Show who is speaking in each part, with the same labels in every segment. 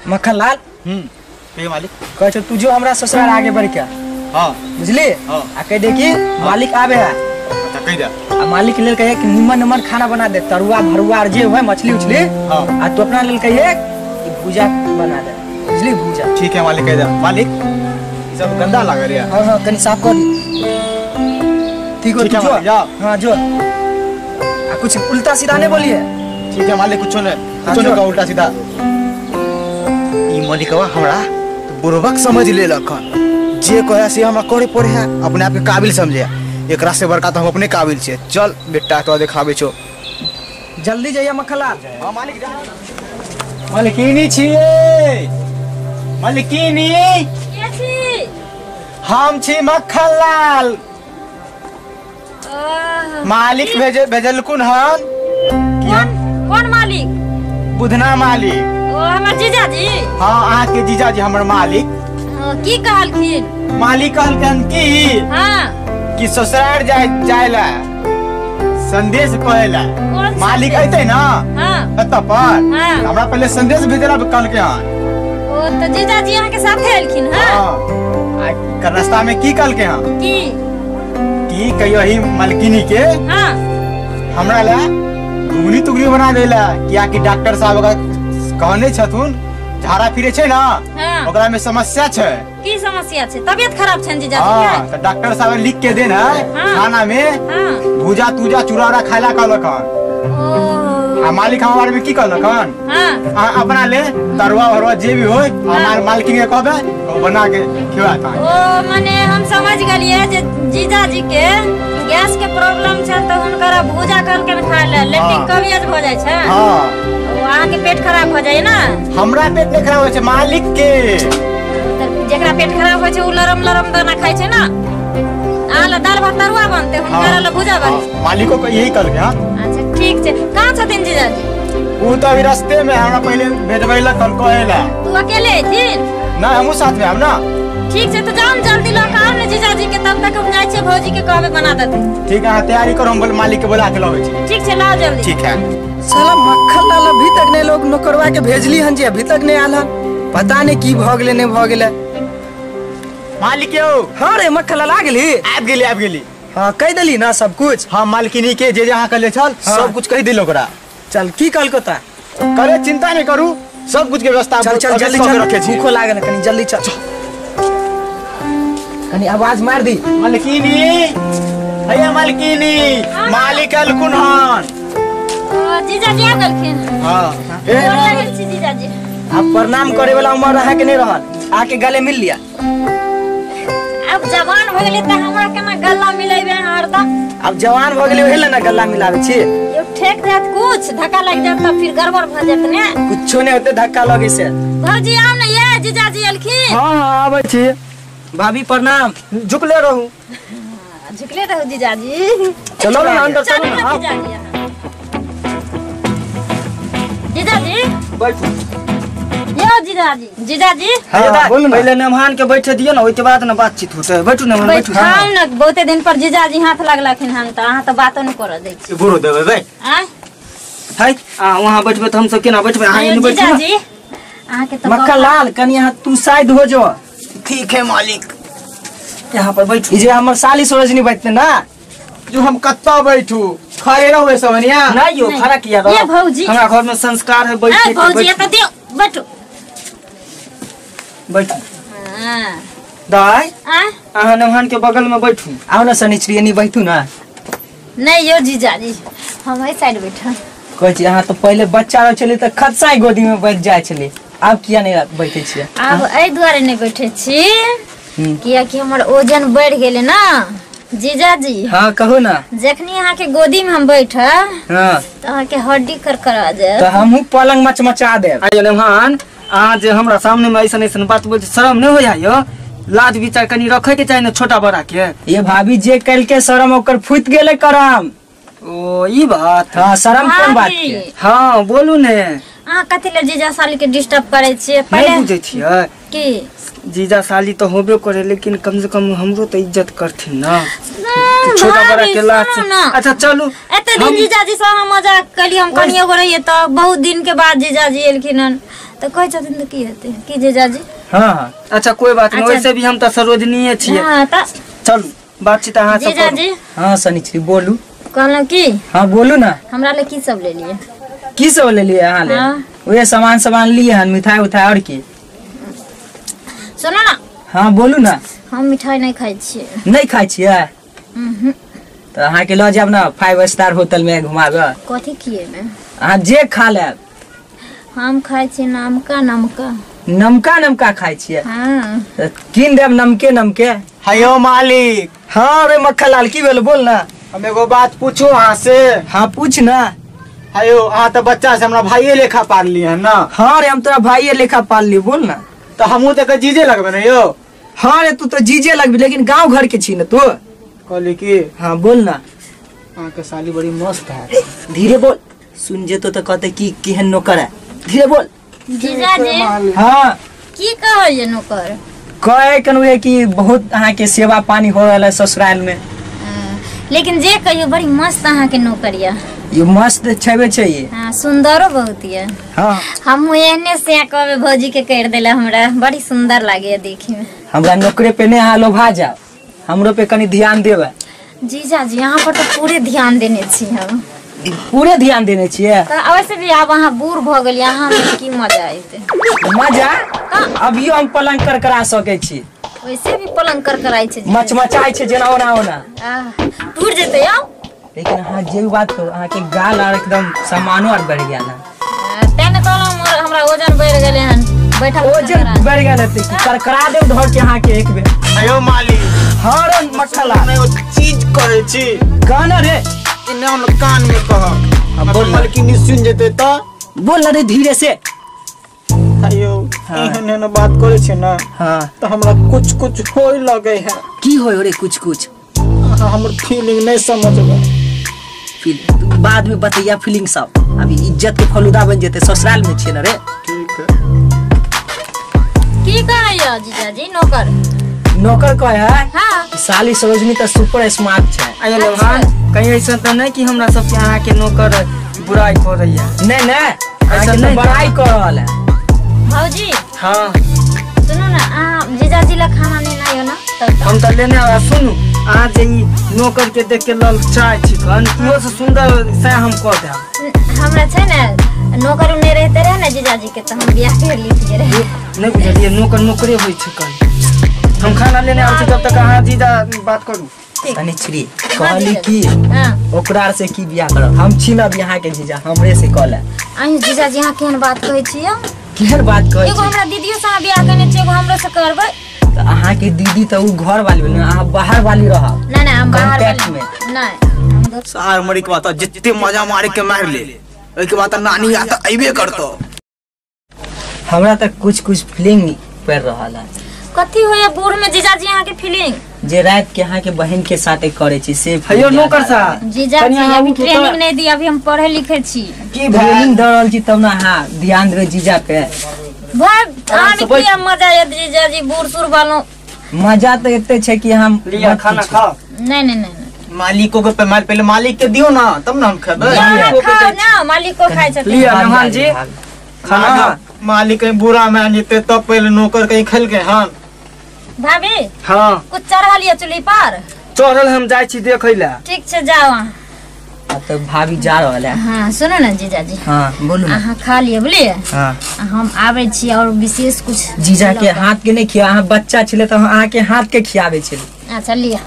Speaker 1: मक्खन लाल
Speaker 2: कहियो मालिक।
Speaker 1: कहै छौ तू जो हमरा ससुराल आगे बढ़ के।
Speaker 2: हां
Speaker 1: बुझली?
Speaker 2: हां।
Speaker 1: आ कह दे कि मालिक आवे है।
Speaker 2: अच्छा कह दे।
Speaker 1: आ मालिक लेल कहे कि निमन निमन खाना बना दे, तरुआ भरुआ जे होय मछली उछली।
Speaker 2: हां।
Speaker 1: आ तू अपना लेल कहिए कि भुजा बना दे, बुझली? भुजा।
Speaker 2: ठीक है मालिक कह दे। मालिक सब गंदा लाग रहा है।
Speaker 1: हां हां कनी साफ कर दी। ठीक हो तू जो। हां जो। आ कुछ उल्टा सीधा नहीं बोलिए।
Speaker 2: ठीक है मालिक, कुछ नहीं कुछ नहीं उल्टा सीधा। ई मालिकवा हमरा बुड़बक समझ लेलक हन, जे कहे से हमरा करे पड़े है, अपने आप के काबिल समझे। एकरा से बड़का तो हम अपने काबिल छे। चल बेटा तो दिखाबे छो,
Speaker 1: जल्दी जाइए मक्खन लाल।
Speaker 2: हां मालिक जा। मालिकिनी छिए, मालिकिनी
Speaker 3: के छी?
Speaker 2: हम छी मक्खन लाल। मालिक भेजे भेजलकुन हन।
Speaker 3: कौन कौन मालिक?
Speaker 2: बुधना मालिक।
Speaker 3: ओ हमर जीजाजी?
Speaker 2: हां अहाँ के जीजाजी हमर मालिक।
Speaker 3: की कहलखिन?
Speaker 2: मालिक कहलखिन की
Speaker 3: हां
Speaker 2: कि ससुराल जाए जाएला संदेश कहेला। मालिक अइते ना
Speaker 3: हां
Speaker 2: एतऽ पर।
Speaker 3: हां।
Speaker 2: हमरा पहले संदेश भेजेला कहलके हन।
Speaker 3: ओ त जीजाजी अहाँ के साथे एलखिन? हां।
Speaker 2: हां। आ रास्ता में की कहलके हन? की कहियो ही मालकिनी के
Speaker 3: हां
Speaker 2: हमरा ला घुगनी तुगनी बना देला, किया कि डॉक्टर साहब कहने छथुन झाड़ा फिरे छै ना।
Speaker 3: हाँ।
Speaker 2: ओकरा में समस्या छै।
Speaker 3: की समस्या छै? तबियत खराब छै जीजाजी के?
Speaker 2: हां त डॉक्टर साहब लिख के देन है।
Speaker 3: हाँ।
Speaker 2: खाना में
Speaker 3: हां
Speaker 2: भुजा तुजा चूड़ा खाइला कहलक हन।
Speaker 3: ओ
Speaker 2: आ मालिक हमरा बारे में की कहलक हन?
Speaker 3: हां।
Speaker 2: अपना ले तरुआ भरुआ जे भी होय हमार मालकिन के कहबे ओ बना के खिवाता।
Speaker 3: ओ माने हम समझ गेलिए जे जीजाजी के गैस के प्रॉब्लम छै त हुनकर भुजा कहलकन खाय ले, लेकिन कब्ज भ जाय छै।
Speaker 2: हां।
Speaker 3: अहाँ के पेट खराब हो जाए ना?
Speaker 2: हमरा पेट नहीं खराब होय छै, मालिक के।
Speaker 3: जेकरा पेट खराब होय छै उ लरम लरम दाना खाय छै ना। अहाँ ला दाल भात तरुआ बनते, हुनकर ला भुजा बनते।
Speaker 2: मालिको के यही कहलके। हां
Speaker 3: अच्छा ठीक छै। कहाँ छथिन जीजाजी?
Speaker 2: उ त अभी रास्ते में हमरा पहले भेजबैला कल कहेला।
Speaker 3: तू अकेले अथिन?
Speaker 2: ना हमहु साथ में आब ना।
Speaker 3: ठीक छै त जाउ जल्दी ल के आउ ने जीजाजी के, तब तक हम जाइ छियै भौजी के कहबे बना देते।
Speaker 2: ठीक है अहाँ तैयारी करू, हम मालिक के बुला के लाबै छी।
Speaker 3: ठीक छै लाउ जल्दी।
Speaker 2: ठीक है।
Speaker 1: साला मक्खन लाल अभी तक नहीं लोग नौकरवा के भेजली हन जे अभी तक नहीं आल हन, पता नहीं की भ गेलै नहीं भ गेलै।
Speaker 2: मालिक यौ।
Speaker 1: हां रे मक्खन लाल आ गेली?
Speaker 2: आबि गेली आबि गेली।
Speaker 1: हां कहि देली ना सब कुछ?
Speaker 2: हां मालकिनी के जे जे अहाँ कहले छल सब कुछ कहि देल ओकरा।
Speaker 1: चल की कहलको ता?
Speaker 2: करे चिंता नहीं करू, सब कुछ के व्यवस्था
Speaker 1: चल चल जल्दी चल,
Speaker 2: रखे छी।
Speaker 1: भूखो लागल कनी जल्दी चल, कनी आवाज मार दी।
Speaker 2: मालकिनी हैया मालकिनी, मालिक अलकुन हन।
Speaker 3: जीजाजी आ गेलखिन?
Speaker 2: हां।
Speaker 3: गोर लागल छी जीजाजी।
Speaker 1: अब प्रणाम करे वाला उम्र अहाँ के नहीं रहल, आके गले मिल लिया।
Speaker 3: अब जवान भ गेलै त हमरा केना गला मिलेबे हरदम?
Speaker 1: अब जवान भ गेलै ओहे ले ना गला मिलाबै छी।
Speaker 3: यो ठेक जात कुछ धक्का लग जात त फिर गड़बड़ भ जात ने।
Speaker 1: कुछो नहीं होते धक्का लगे से।
Speaker 3: भौजी आउ ने ये जीजाजी एलखिन।
Speaker 1: हां हां आबै छी। भाभी प्रणाम।
Speaker 2: झुकले रहू।
Speaker 3: झुकले रहू जीजाजी।
Speaker 1: चलो ना अंदर चलो
Speaker 3: ना जीजाजी। जीजाजी
Speaker 1: बैठू।
Speaker 3: यो जीजाजी। जीजाजी
Speaker 1: हां
Speaker 4: बोल। पहले मेहमान के बैठे दियो ना, ओइ के बाद ना बातचीत होते। बैठू ना बैठू।
Speaker 3: हां ना बहुते दिन पर जीजाजी हाथ लगलखिन हन त अहाँ त बातो न कर दै छी।
Speaker 2: गोरो देबै बे।
Speaker 3: आय
Speaker 4: है आ वहां बैठबे त हम सब केना बैठबे? अहाँ एने बैठू ना।
Speaker 3: जीजाजी अहाँ के त
Speaker 1: मक्खन लाल कनी अहाँ तू साइड हो जो।
Speaker 2: ठीक है मालिक।
Speaker 1: यहाँ पर बैठू। ई जे हमर साली सरोजनी बैठते ना।
Speaker 2: जो हम कत्ता बैठू खड़े रहू सवनिया।
Speaker 4: नहीं यो खड़ा किया रहो।
Speaker 3: ये भौजी
Speaker 4: हमरा घर में संस्कार है बैठे के।
Speaker 3: भौजी त दियो बैठू
Speaker 4: बैठू।
Speaker 3: हां
Speaker 4: दाई
Speaker 3: आ
Speaker 4: अहाँ नहन के बगल में बैठू।
Speaker 1: आओ ना सनिचरी एनी बैठू ना।
Speaker 3: नहीं यो जीजाजी हम एहि साइड बैठा।
Speaker 1: कहै छी अहाँ तो पहले बच्चा रह छली त खतसाई गोदी में बैठ जाय छली, आब किया नहीं बैठे छियै?
Speaker 3: आब एहि दुआरे नहीं बैठे छी किया कि हमर वजन बढ़ गेलै ना जीजाजी।
Speaker 4: हां कहू ना।
Speaker 3: जखनी अहाँ के गोदी में हम बैठा
Speaker 4: हां
Speaker 3: त अहाँ के हड्डी करकरा जायत
Speaker 1: त हमहु पलंग मचमचा देब।
Speaker 4: आयो मेहमान अहाँ जे हमरा सामने में ऐसन ऐसन बात बोल शर्म नहीं हो जाय? लाज विचार कनी रखे के चाही ना छोटा बड़ा के।
Speaker 1: ये भाभी जे कल के शर्म ओकर फूट गेलै करम।
Speaker 4: ओ ई बात।
Speaker 1: हां शर्म कोन बात के?
Speaker 4: हां बोलू ने।
Speaker 3: अहाँ कथि ले जीजा साली के डिस्टर्ब करै छियै?
Speaker 4: पहले नहीं बुझै छियै
Speaker 3: की
Speaker 4: जीजा साली तो होबे करे, लेकिन कम से कम हमरो तो इज्जत करथिन ना। छोटा बड़ा के लाज। अच्छा चलू।
Speaker 3: एते दिन जीजाजी से हम मजाक कली, हम कनियो रहिए त बहुत दिन के बाद जीजाजी एलखिन हन तऽ कहै छथिन तऽ की हेतै की जीजाजी।
Speaker 4: हां अच्छा कोई बात नहीं, वैसे भी हम तऽ सरोजनीये छियै।
Speaker 3: हां तऽ चलू
Speaker 4: बातचीत अहाँ सब
Speaker 3: जीजाजी।
Speaker 1: हां सनिचरी बोलू।
Speaker 3: कहलहुँ की?
Speaker 1: हां बोलू ना।
Speaker 3: हमरा ले की सब लेलियै?
Speaker 1: की सब लेलियै अहाँ ले? ओहे सामान सामान लिए हन, मिठाई उठाई और की।
Speaker 3: सुनो ना।
Speaker 1: हां बोलू ना।
Speaker 3: हम मिठाई नहीं खाइ छियै।
Speaker 1: नहीं खाइ छियै? तो अहाँ के ल जाब ना 5 स्टार होटल में घुमाबे।
Speaker 3: कथी खिएबै?
Speaker 1: अहाँ जे खा लेब।
Speaker 3: हम खाइ छियै नमका नमका।
Speaker 1: नमका नमका खाइ छियै?
Speaker 3: हां।
Speaker 1: कीन देब नमके नमके।
Speaker 2: हेयो मालिक।
Speaker 1: हां रे मक्खनलाल की भेल बोल ना।
Speaker 2: हम एगो बात पूछू अहाँ से?
Speaker 1: हां पूछ ना।
Speaker 2: हेयो अहाँ तो बच्चा से हमरा भाइये लेखा पालली है ना?
Speaker 1: हां रे हम तोरा भाइये लेखा पालली, बोल ना।
Speaker 2: तो हमहूँ तो जीजे लगबे ना यो?
Speaker 1: हां रे तू तो जीजे लगबी, लेकिन गांव घर के छी ना तू।
Speaker 2: कहली की?
Speaker 1: हां बोल ना।
Speaker 2: अहाँ के साली बड़ी मस्त है।
Speaker 1: धीरे बोल, सुन जेतो तो कहते की केहन नौकर है। धीरे बोल।
Speaker 3: जीजाजी।
Speaker 1: हां
Speaker 3: की कहै नौकर?
Speaker 1: कहे कनु कि बहुत अहाँ के सेवा पानी हो रहल है ससुराल में,
Speaker 3: लेकिन जे कहियो बड़ी मस्त अहाँ के नौकर या।
Speaker 1: ये मस्त छेबे छै ये।
Speaker 3: हां सुंदरो बहुत ये।
Speaker 1: हां
Speaker 3: हम एहने से कहबे भौजी के कर देला, हमरा बड़ी सुंदर लागे देखि में।
Speaker 1: हमरा नौकरे पे ने अहाँ लोभा जाओ, हमरो पे कनी ध्यान देबे।
Speaker 3: जीजाजी अहाँ पर तो पूरे ध्यान देने छी हम।
Speaker 1: पूरे ध्यान देने छियै?
Speaker 3: त वैसे भी आब अहाँ बूढ़ भ गेलियै, अहाँ में की मजा अइते?
Speaker 1: मजा अभियो हम पलंग करकरा सकै छी।
Speaker 3: वैसे भी पलंग करकराइ छै,
Speaker 1: मचमचाइ छै जेना ओना ओना
Speaker 3: टूट जेतै आउ।
Speaker 1: लेकिन अहाँ जे बात कहू, अहाँ के गाल आर एकदम सामानो आर बढ़ गेल है।
Speaker 3: तें ने कहलहुँ हमरा वजन बढ़ गेलै हन, बैठल
Speaker 1: वजन बढ़ गेल है करकरा देब धर के अहाँ के एक बेर।
Speaker 2: अयो मालिक।
Speaker 1: हां रे मक्खनलाल
Speaker 2: एगो चीज कहै छी।
Speaker 1: कहना रे।
Speaker 2: इने हम कान में कह। अब बोल मालकिनी सुन जेतै त?
Speaker 1: बोल ना रे धीरे से।
Speaker 2: अयो एहन एहन बात करै छी ना।
Speaker 1: हां
Speaker 2: त हमरा कुछ कुछ होय लगे है।
Speaker 1: की होय रे कुछ कुछ?
Speaker 2: हमर फीलिंग नहीं समझबै।
Speaker 1: फिर बाद में बतैया फीलिंग सब, अभी इज्जत के फलूदा बन जेतै, ससुराल में छियै ना रे।
Speaker 2: ठीक है।
Speaker 3: की कहैया जीजाजी नौकर?
Speaker 1: नौकर कहे है?
Speaker 3: हां
Speaker 1: साली सरोजनी त सुपर स्मार्ट छै।
Speaker 4: आया लोहान कहीं ऐसा त नहीं कि हमरा सब के अहाँ के नौकर बुराई करैया?
Speaker 1: नहीं नहीं ऐसा नहीं, बड़ाई कर रहल है।
Speaker 3: भौजी।
Speaker 4: हां
Speaker 3: सुनू ना, अहाँ जीजाजी ला खाना लेना आयो ना? तब
Speaker 4: हम त लेने आया। सुनू अहाँ जे ई नौकर के देख के ललचाइ छी कन, इहो से सुंदर से हम कह देब।
Speaker 3: हमरा छै ने नौकर नहीं रहते रहे ना जीजाजी के, त हम बियाह कर लीतिए रहे।
Speaker 4: नहीं बुझलियै, नौकर नौकरे होइ छै कन। हम खाना लेने आबै छी तब तक अहाँ जीजा बात करू।
Speaker 1: सनिचरी कहली की ओकरा से की बियाह करब हम छी ना अभी के जीजा, हमरे से कहले।
Speaker 3: अहीं जीजाजी अहाँ केहन बात कहै छियै?
Speaker 1: केहन बात कहै
Speaker 3: एगो हमरा दीदियो से अहाँ बियाह केने छियै, एगो हमरो से करबै।
Speaker 1: त अहाँ के दीदी त उ घर वाली भेल, अहाँ बाहर वाली रहब।
Speaker 3: नहीं नहीं हम बाहर वाली नहीं।
Speaker 2: सार मरी के बात जितने मजा मारे के मार ले, ओइ के बात नानी आता अइबे करतो।
Speaker 1: हमरा त कुछ कुछ फीलिंग पड़ रहल है।
Speaker 3: कथी होया बूढ़ में जीजाजी अहाँ के फीलिंग?
Speaker 1: जे रात के अहाँ के बहन के साथे करे छी से।
Speaker 4: हेयो नौकर साहब।
Speaker 3: जीजाजी अभी ट्रेनिंग नहीं दी, अभी हम पढ़े लिखे छी।
Speaker 1: की ट्रेनिंग द रहल छी तब ना अहाँ ध्यान देबै जीजा पे।
Speaker 3: भाई अहाँ में की मजा आयत जीजाजी बूढ़ सूढ़ वालों?
Speaker 1: मजा त एते छै कि हम
Speaker 4: लिया खाना खाओ।
Speaker 3: नहीं नहीं नहीं
Speaker 2: मालिको के पेमाल पहले मालिक के दियो ना तब ना हम खेबै।
Speaker 3: खाओ ना मालिको खाइ छथिन।
Speaker 4: लिया मेहमान जी खाना खाओ।
Speaker 2: मालिक कहीं बुरा मान जेते तब पहले नौकर कहीं खेलके। हां
Speaker 3: भाभी।
Speaker 4: हां
Speaker 3: कुछ चढ़ल या चूल्ही पर?
Speaker 4: चढ़ल हम जाइ छी देखै ला।
Speaker 3: ठीक छै जाओ अहाँ।
Speaker 1: तो भाभी जा रहल है।
Speaker 3: हां सुनो ना जीजाजी।
Speaker 1: हां बोलू ना।
Speaker 3: अहाँ खा लिअ बुझलियै?
Speaker 1: हां
Speaker 3: हम आबै छी और विशेष कुछ
Speaker 1: जीजा के हाथ के नहीं खिया, अहाँ बच्चा छलै त अहाँ के हाथ के खियाबै छलै।
Speaker 3: अच्छा लिअ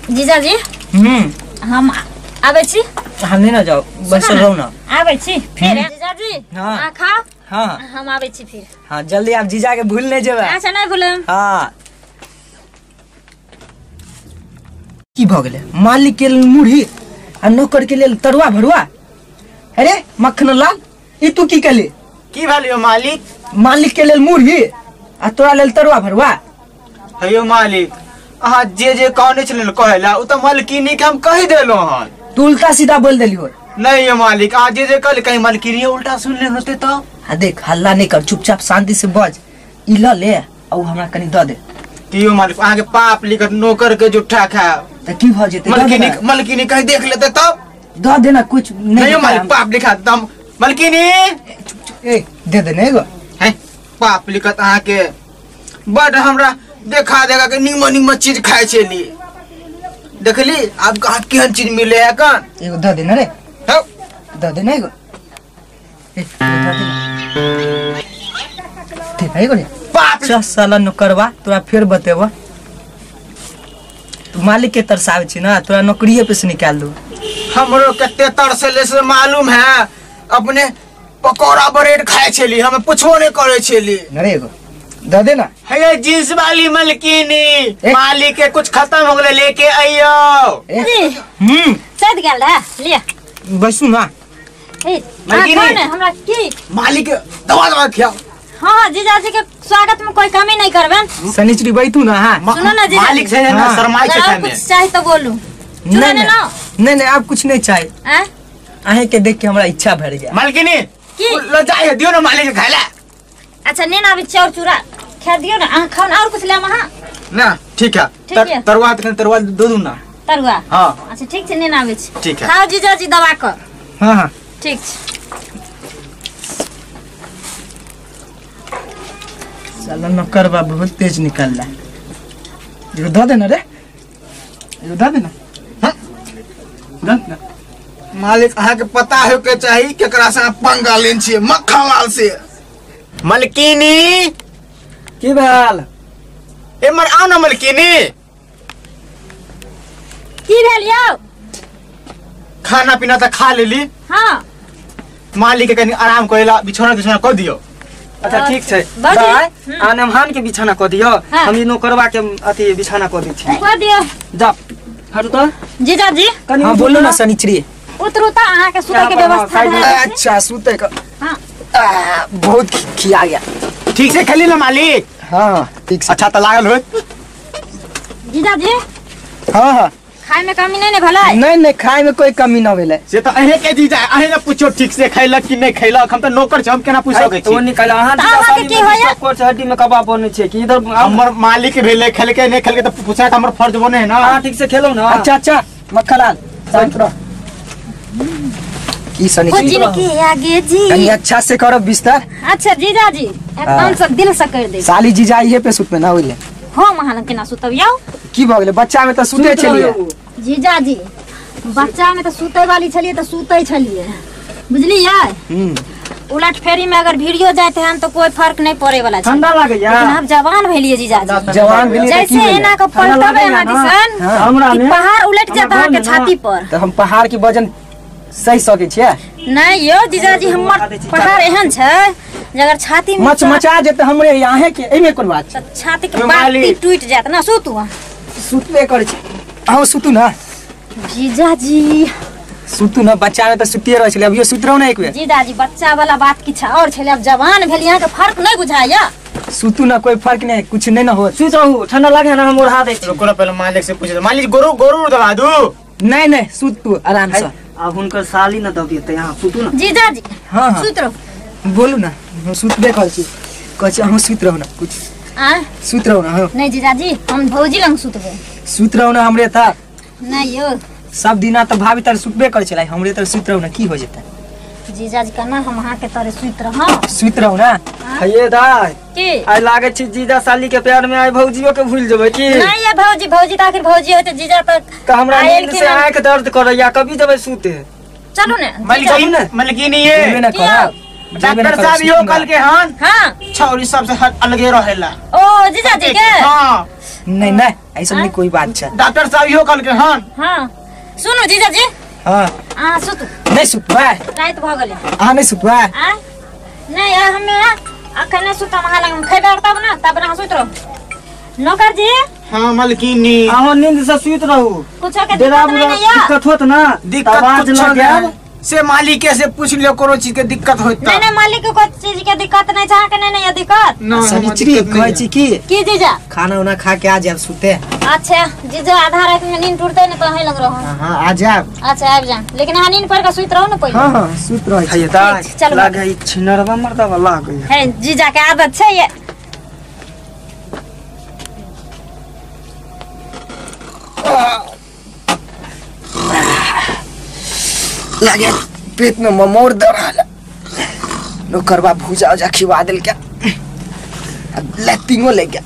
Speaker 3: जीजाजी। हम आबै छी।
Speaker 1: हम नहीं ना जाओ, बस रहो ना।
Speaker 3: आबै छी फिर जीजाजी।
Speaker 1: हां
Speaker 3: खाओ।
Speaker 1: हां
Speaker 3: हम आबै छी फिर।
Speaker 1: हां जल्दी आप जीजा के भूल नहीं जेबै।
Speaker 3: अच्छा नहीं भूलम।
Speaker 1: हां की भ गेलै? मालिक के लेल मुरही आ नौकर के लेल तरुआ भरुआ। अरे मक्खनलाल ई तू की कहली?
Speaker 2: की भेलियो मालिक?
Speaker 1: मालिक के लेल मुरही आ तोरा लेल तरुआ भरुआ।
Speaker 2: हेयो मालिक अहाँ जे जे कहने छलियै कहैला उ त मालकिनी के हम कहि देलहुँ हन।
Speaker 1: तू उल्टा सीधा बोल देलियो।
Speaker 2: नहीं यो मालिक अहाँ जे जे कहली कहीं मालकिनी उल्टा सुन ले होते त।
Speaker 1: आ देख हल्ला नहीं कर, चुपचाप शांति से बज। ई ल ले आ उ हमरा कनी the they.
Speaker 2: कियो मालिक अहाँ के पाप लिखत नौकर के जुठा खाओ
Speaker 1: त की भ जेतै?
Speaker 2: मलकिनी मलकिनी कहीं देख लेते तब
Speaker 1: the देना कुछ नहीं।
Speaker 2: नहीं मालिक पाप लिखा तम मलकिनी
Speaker 1: ए दे दे ने एगो
Speaker 2: हैं पाप लिखत अहाँ के बड हमरा देखा देखा के निमन निमन चीज खाए छेली देखली अब कहाँ केहन चीज मिले है कन
Speaker 1: एगो दे दे ने रे
Speaker 2: हौ
Speaker 1: दे दे ने एगो ए दे दे दे एगो रे
Speaker 2: बाप
Speaker 1: चल साला नौकरवा तोरा फिर बतेबो तू मालिक के तरसावे छी ना तोरा नौकरिये पे से निकाल दू
Speaker 2: हमरो कते तरसले से मालूम है अपने पकौड़ा ब्रेड खाए छेली हमें पूछबो नहीं करे छेली
Speaker 1: न रे एगो दे दे ना
Speaker 5: हे जींस वाली मलकिनी मालिक के कुछ खत्म हो गेले लेके आइयो
Speaker 1: ए
Speaker 3: सद गेल है लिया
Speaker 1: बैसू ना
Speaker 3: ए मलकिनी हमरा की
Speaker 2: मालिक दवा दवा खियाओ
Speaker 3: हां जीजाजी के स्वागत में कोई कमी नहीं करबे
Speaker 1: शनिचरी बैठू ना हां
Speaker 3: सुनो ना जीजाजी
Speaker 5: मालिक से ना शरमाई छै
Speaker 3: अगर कुछ चाहे तो बोलू
Speaker 1: नहीं नहीं नहीं आप कुछ नहीं चाहिए
Speaker 3: हैं
Speaker 1: अहे के देख के हमरा इच्छा भर गया
Speaker 5: मलकिनी
Speaker 3: की
Speaker 2: ल जाए दियो ना मालिक के खाइला
Speaker 3: अच्छा ने ना अभी चाउर चूरा खा दियो ना अहाँ खाओ ना और कुछ लेम अहाँ
Speaker 2: ना ठीक है तरुआ तखन तरुआ दो दू ना
Speaker 3: तरुआ
Speaker 2: हां
Speaker 3: अच्छा ठीक छै ने ना आबै छी
Speaker 2: ठीक है
Speaker 3: खाओ जीजाजी दवा कर
Speaker 1: हां हां
Speaker 3: ठीक छै
Speaker 1: साला नौकरवा बहुत तेज निकल रहा है एगो दे देना रे एगो दे देना
Speaker 2: हां
Speaker 1: दे ना
Speaker 2: मालिक अहाँ के पता हो के चाही केकरा से पंगा लेन छियै मक्खनलाल से
Speaker 5: मलकिनी
Speaker 4: की भेल
Speaker 5: एमर आओ ना मलकिनी
Speaker 3: की भेल यौ
Speaker 5: खाना पीना त खा लेली
Speaker 3: हां
Speaker 5: मालिक के कनी आराम करेला बिछौना बिछौना कर दियो
Speaker 4: अच्छा ठीक छै दाय आनमहान के बिछाना क दियो हम ई नौकरवा के अथी बिछाना क दै छी
Speaker 3: क दियो
Speaker 4: जा हटू त
Speaker 3: जीजाजी
Speaker 1: हां बोलू ना शनिचरी
Speaker 3: उतरू त अहाँ के सुतै के व्यवस्था है
Speaker 1: अच्छा सुतै के
Speaker 3: हां
Speaker 1: बहुत खिया गया
Speaker 5: ठीक से खेली ना मालिक
Speaker 1: हां ठीक से
Speaker 5: अच्छा त लागल होत
Speaker 3: जीजाजी
Speaker 1: हां हां
Speaker 3: खाय में कमी नहीं ने भलाई
Speaker 1: नहीं नहीं खाय में कोई कमी न भेलै
Speaker 5: से त अहे के जीजा अहे ने पूछो ठीक से खैलक कि नहीं खैलक हम त नौकर छी हम केना पूछ सकै छी
Speaker 4: तो निकाल अहाँ
Speaker 3: जीजा के की होया
Speaker 4: कोच हड्डी में कबाब बनै छै कि इधर
Speaker 5: हमर मालिक भेलै खेलके नहीं खेलके त पूछा के हमर फर्ज बने है ना
Speaker 4: हां ठीक से खेलो ना
Speaker 1: अच्छा अच्छा मक्खनलाल शांत रह की सनी
Speaker 3: के आगे जी
Speaker 1: कनी अच्छा से करो बिस्तर
Speaker 3: अच्छा जीजाजी एकदम से दिल से कर दे
Speaker 1: साली जीजा इहे पे सुतबे ना होइले
Speaker 3: हम अहाँ लग केना सुतब यौ
Speaker 1: की भ गेलै बच्चा में त सुते छलियै
Speaker 3: जीजाजी बच्चा में त सुतै वाली छलियै त सुतै छलियै बुझलियै उलट फेरी में अगर भिड़ियो जाते हैं तो कोई फर्क नहीं पड़े वाला छै
Speaker 4: ठंडा लागे या
Speaker 3: लेकिन अब जवान भेलिए जीजाजी
Speaker 1: जवान भेलिए
Speaker 3: जैसे एना के पलटबे अहाँ दिसन
Speaker 4: हमरा
Speaker 3: कि पहाड़ उलट जाता अहाँ के छाती पर
Speaker 1: त हम पहाड़ के वजन सही सकै छियै
Speaker 3: नहीं यो जीजाजी हमर पहाड़ एहन छै जे अगर छाती में
Speaker 1: मच मचा जेते हमरे यहाँ के एमे कोन बात छै
Speaker 3: छाती के बाती टूट जात ना सुतू
Speaker 1: सुतबे करै छी अहाँ सुतू ना
Speaker 3: जीजाजी
Speaker 1: सुतू ना बच्चा में त सुतिए रहै छलै अभियो सुत रहू ना एक बेर
Speaker 3: जीजाजी बच्चा वाला बात किछ और छलै अब जवान भेल यहाँ के फर्क नहीं बुझाया
Speaker 1: सुतू ना कोई फर्क नहीं कुछ नहीं ना हो
Speaker 4: सुत रहू ठंडा लागे ना हम ओढ़ा दै छी
Speaker 5: रुको ना पहले मालिक से पूछ मालिक गोरु गोरु दबा दू
Speaker 1: नहीं नहीं सुत तू आराम से
Speaker 4: अब हुनकर साली न दबियते यहाँ सुतू ना
Speaker 3: जीजाजी
Speaker 1: हां हां
Speaker 3: सुत रहू
Speaker 1: बोलू ना हम सुतबे करै छी कहै छी अहाँ सुत रहू ना कुछ
Speaker 3: आ
Speaker 1: सुत रहू ना हां
Speaker 3: नहीं जीजाजी हम भौजी लंग सुतबे
Speaker 1: सुत रहू ना हमरे था
Speaker 3: नहीं यो
Speaker 1: सब दिना त भाभी तर सुतबे करै छलै हमरे तर सुत रहू ना की हो जेतै
Speaker 3: जीजाजी कहना हम अहाँ के तरे सुत रहौ
Speaker 1: सुत रहू ना
Speaker 4: हे दाय
Speaker 3: की
Speaker 4: आइ लागे छी जीजा साली के प्यार में आइ भौजियो के भूल जेबै की
Speaker 3: नहीं ये भौजी भौजी त आखिर भौजी होते जीजा तक
Speaker 4: त हमरा नींद से आंख दर्द करैया कभी जेबै सुते
Speaker 3: चलू ने
Speaker 5: मलकिनी मलकिनी ये
Speaker 1: ना करब
Speaker 5: डॉक्टर साहब यो कल के हन
Speaker 3: हां
Speaker 5: छौरी सबसे अलगे रहेला
Speaker 3: ओ जीजाजी के
Speaker 5: हां
Speaker 1: नहीं नहीं ऐसा नहीं कोई बात छै
Speaker 5: डॉक्टर साहब यो कल के हन
Speaker 3: हां सुनू जीजाजी
Speaker 1: हां
Speaker 3: अहाँ सुतू
Speaker 1: नहीं सुतबै
Speaker 3: रात भ गेलै
Speaker 1: अहाँ नहीं सुतबै
Speaker 3: आ नहीं हमे अखन नहीं सुतम अहाँ लग खैबै तब ना तब अहाँ सुत रहू नौकर जी
Speaker 5: हां मलकिनी
Speaker 4: अहाँ नींद से सुत रहू
Speaker 3: कुछो के दिक्कत नहीं ना या
Speaker 4: दिक्कत होत ना
Speaker 2: दिक्कत कुछ नहीं से मालिक से पूछ लियो कोनो चीज के दिक्कत होत
Speaker 3: नहीं नहीं मालिक के कोई चीज के दिक्कत नहीं चाह के नहीं नहीं दिक्कत
Speaker 1: सनिचरी कहै छी की
Speaker 3: जीजा
Speaker 1: खाना उना खा के आ जाब सुते
Speaker 3: अच्छा जीजा आधा रात में नींद टूटते ना तो अहीं लग रहो
Speaker 1: हां आ जाब
Speaker 3: अच्छा आबि जाम लेकिन अहाँ नींद पर के सुत रहू ना पहिले
Speaker 1: हां हां सुत रहै
Speaker 4: छी
Speaker 3: चलू
Speaker 4: लागे ई छिनरवा मर्दवा लागे
Speaker 3: है जीजा के आदत छै ये
Speaker 1: लागे पेट में ममोर दर्द नौकरवा भूजा उजा खिवा दिल क्या लैटिंगो ले गया।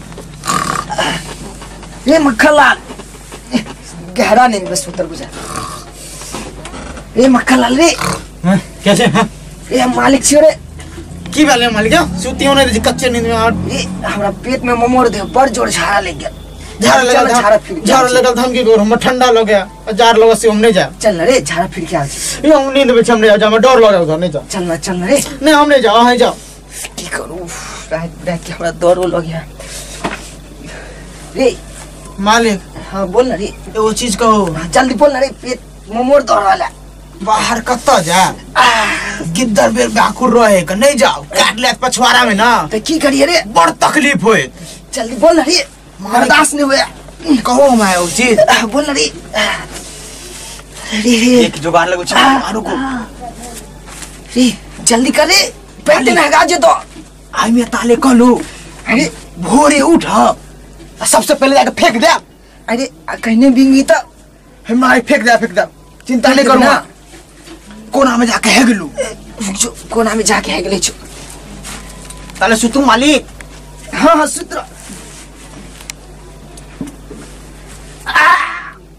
Speaker 1: ये मक्खनलाल गहरा नींद में सुतल बुझा। ये मक्खनलाल रे
Speaker 5: कैसे हैं
Speaker 1: ये मालिक छियो रे
Speaker 5: की भेलै मालिक सुतियो नै दे कच्चे नींद में
Speaker 1: ये हमरा पेट में ममोर दे बड़ जोर झाड़ा ले गया।
Speaker 5: झाड़ा लगल झाड़ा लगल हम की करू हमरा ठंडा लग गया जार लग से हम नहीं जा।
Speaker 1: चल रे झाड़ा फिर के आ
Speaker 5: ये हम नींद में हम नहीं जा हमरा डर लग उधर नहीं जा।
Speaker 1: चल ना चल ना रे
Speaker 5: नहीं हम नहीं जाओ अहीं जाओ।
Speaker 1: की करू रात रात के हमरा डरो लग गया रे
Speaker 5: मालिक।
Speaker 1: हां बोल ना रे
Speaker 5: एगो चीज कहो।
Speaker 1: जल्दी बोल ना रे पेट ममोर दर वाला
Speaker 5: बाहर कत्ता जा गिद्दर बेर बाकुर रहे के नहीं जाओ काट ले पछवाड़ा में ना
Speaker 1: त की करिए रे
Speaker 5: बड़ तकलीफ होए।
Speaker 1: जल्दी बोल ना रे बर्दाश्त नहीं हुआ
Speaker 5: कहो हम आयो चीज
Speaker 1: बोल ना रे। रे
Speaker 5: एक जुगाड़ लगो छै मारू को
Speaker 1: रे जल्दी कर रे पेट में हगा जे तो
Speaker 5: आई में ताले कहलू।
Speaker 1: अरे
Speaker 5: भोरे उठ सबसे पहले जाके फेंक दे।
Speaker 1: अरे कहने बिंगी त
Speaker 5: हम आई फेंक दे चिंता नहीं करू कोना में जाके हेगलू
Speaker 1: जो कोना में जाके हेगले छु
Speaker 5: ताले सुतू मालिक।
Speaker 1: हां हां सुत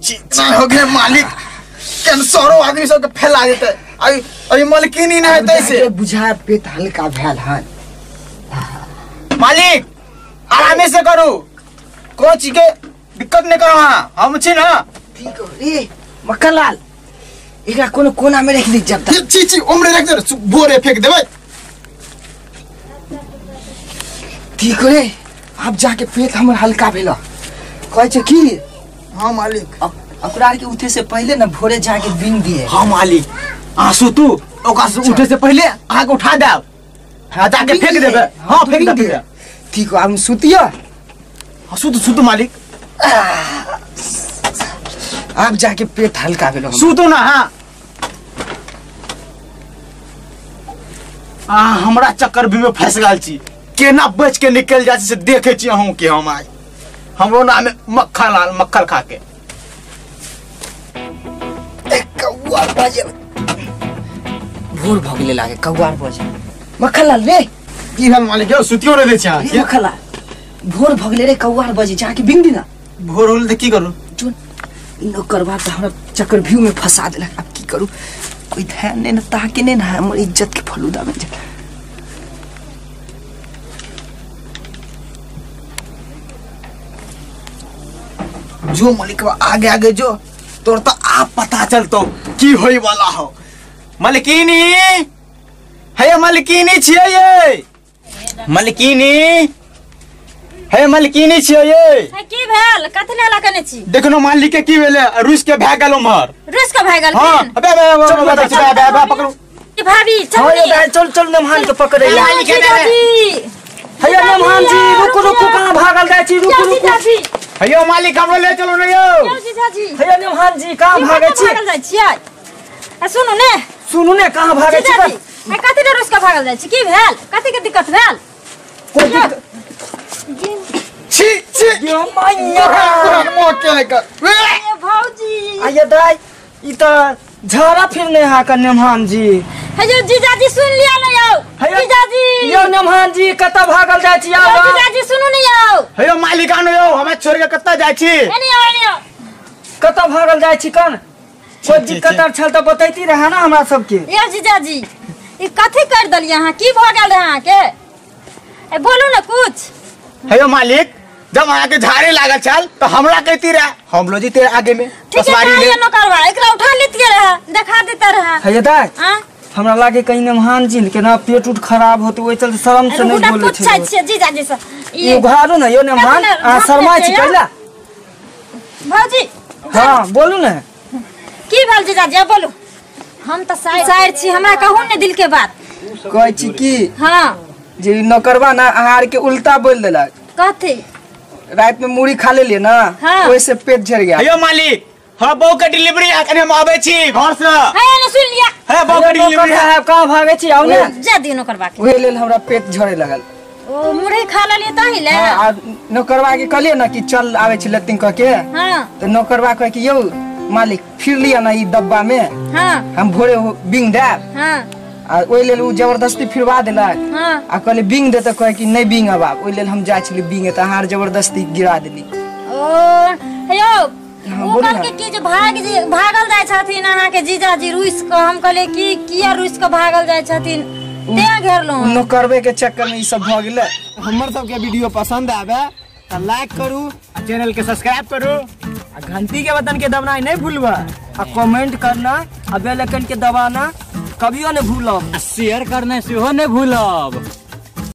Speaker 5: चिंता हो गए मालिक कैंसरो आदमी सब के फैला देते अभी अभी मालकिनी नहीं है तैसे
Speaker 1: बुझा पेट हल्का भेल हन।
Speaker 5: मालिक आराम से करू कोई चीज के दिक्कत नहीं करो। हां हम छी ना
Speaker 1: ठीक हो रे मक्खनलाल एकरा कोनो कोना में रख दी जब तक
Speaker 5: छी छी उमरे रख दे भोरे फेंक देबै।
Speaker 1: ठीक हो रे अब जाके पेट हमर हल्का भेल कहै छै की।
Speaker 5: हां मालिक
Speaker 1: ओकरा के उठे से पहले ना भोरे जाके बिन दिए।
Speaker 5: हां मालिक आंसू तू ओकरा से उठे से पहले आग उठा देब हां जाके फेंक देबै। हां फेंक दे
Speaker 1: ठीक हो हम सुतिया।
Speaker 5: हां सुतू सुतू मालिक
Speaker 1: आप जाके पेट हल्का भेलो
Speaker 5: सुतू ना। हां आ हमरा चक्कर भी में फंस गेल छी केना बच के निकल जाय से देखे छी अहूं के हम आज हमरो नाम मक्खन लाल मक्खन खा के
Speaker 1: कौआ बजे भोर भ गेले लागे कौआ बजे मक्खन लाल रे
Speaker 5: की भेल मालिक यौ सुतियो रे दे छै
Speaker 1: मक्खन लाल भोर भ गेले रे कौआ बजे जाके बिंग दी ना।
Speaker 5: भोर होल त की करू
Speaker 1: जो नौकरवा त हमरा चक्रव्यूह में फंसा देलक अब की करू कोई ध्यान नहीं ना ताके नहीं ना हमर इज्जत के फलूदा बन जाए।
Speaker 5: जो मालिकवा आगे आगे जो तोर तो आप पता चलतो की होई वाला हो। मालिकिनी हे मालिकिनी छियै ये मालिकिनी हे मालिकिनी छियै ये
Speaker 3: की भेल कथि ले कने छी
Speaker 5: देखनो मालिक के की भेले रुस के भाग गेल उमहर
Speaker 3: रुस के भाग गेल।
Speaker 5: हां अबे अबे अबे अबे पकड़ू
Speaker 3: भाभी चल
Speaker 4: हां चल चल नमहान के पकड़े
Speaker 5: मालिक
Speaker 4: हे नमहान जी रुकू रुकू कहां भागल जाय छी रुकू रुकू
Speaker 5: हेयो मालिक हमरो ले चलो ने यो
Speaker 3: जीजाजी
Speaker 4: हेयो नमहान जी कहां भागे छी
Speaker 3: भागल जाय छी आ सुनू ने
Speaker 4: सुनू ने कहां भागे छी
Speaker 3: आ कथि ले रुस के भागल जाय छी की भेल कथि के दिक्कत भेल
Speaker 4: कोई दिक्कत
Speaker 5: छी छी
Speaker 4: यो मैया
Speaker 5: मोके के
Speaker 3: ए भौजी
Speaker 4: आये दाई ई त झाड़ा फिरने हा का नमहान जी।
Speaker 3: हेयो जीजाजी सुन लिया ने यौ जीजाजी
Speaker 4: यो नमहान जी कत भागल जाय छी आब
Speaker 3: जीजाजी सुनू ने यौ
Speaker 5: हेयो मालिक आनो यौ हमरा छोड़ के कत जाय छी
Speaker 3: एने यौ एने यौ
Speaker 4: कत भागल जाय छी कन कोई दिक्कत आर छल त बतैती रहा ना हमरा सबके।
Speaker 3: यौ जीजाजी ई कथि कर देलियै अहाँ की भ गेल रहे अहाँ के ए बोलू ने कुछ।
Speaker 5: हेयो मालिक जब अहाँ के झाड़े लागल छल त हमरा कहती रहे हम लो जीते आगे में
Speaker 3: पसवारी ले नौकरवा एकरा उठा लेतिए रहे देखा देता रहे।
Speaker 4: हेयो दाई
Speaker 3: हां
Speaker 4: हमरा लागे कहीं नमहान जी के ना पेट उठ खराब होते ओइ चलते शर्म से नहीं बोले
Speaker 3: पूछै छियै जीजाजी से
Speaker 4: ई उघारू ना यो नमहान आ शर्माय छी कैला
Speaker 3: भौजी।
Speaker 4: हां बोलू ने
Speaker 3: की भेल जीजाजी बोलू हम त साइर छी हमरा कहू ने दिल के बात।
Speaker 1: कहै छी की
Speaker 3: हां
Speaker 1: जे नौकरवा ना अहार के उल्टा बोल देलक
Speaker 3: कथि
Speaker 1: रात में मूढ़ी खा लेलिए ना
Speaker 3: हाँ।
Speaker 1: ओइसे पेट झड़ गया।
Speaker 5: हेयो मालिक हां बहू के डिलीवरी अखन हम आबै छी घर से।
Speaker 3: हे ने सुन लिया
Speaker 5: हे बहू के डिलीवरी
Speaker 4: साहब कहां भागे छी आउ ने
Speaker 3: जा दियो नौकरवा के
Speaker 1: ओहे लेल हमरा पेट झड़े लगल।
Speaker 3: ओ मुरही खा लेलिए ताही ले।
Speaker 1: हां आ नौकरवा के कहलिए ना कि चल आबै छी लतिन कह के।
Speaker 3: हां
Speaker 1: त नौकरवा कह कि यौ मालिक फिर लिया ना ई डब्बा में।
Speaker 3: हां
Speaker 1: हम भोरे बिंग देब।
Speaker 3: हां
Speaker 1: आ ओहि लेल उ जबरदस्ती फिरवा देलक।
Speaker 3: हां।
Speaker 1: आ कहले बिंग दे त कहे कि नहीं बिंग अब, ओहि लेल हम जाइ छली बिंग त अहाँ जबरदस्ती गिरा देली।
Speaker 3: ओ हेयो
Speaker 1: हाँ,
Speaker 3: ओ कहलकै कि जे भागल जाइ छथिन अहाँके जीजाजी रुसि कऽ। हम कहलियै कि किया रुसि कऽ भागल जाइ छथिन, तें घेरलहुँ।
Speaker 1: नौकरबे के चक्कर में ई सब भऽ गेलै।
Speaker 5: हमर सबके वीडियो पसंद आवे त लाइक करू आ चैनल के सब्सक्राइब करू
Speaker 1: आ घंटी के बटन के दबनाई नहीं भूलबा
Speaker 4: आ कमेंट करना आ बेल आइकन के दबाना कभियो नहीं भूलब
Speaker 6: आ शेयर करना सेहो नहीं भूलब।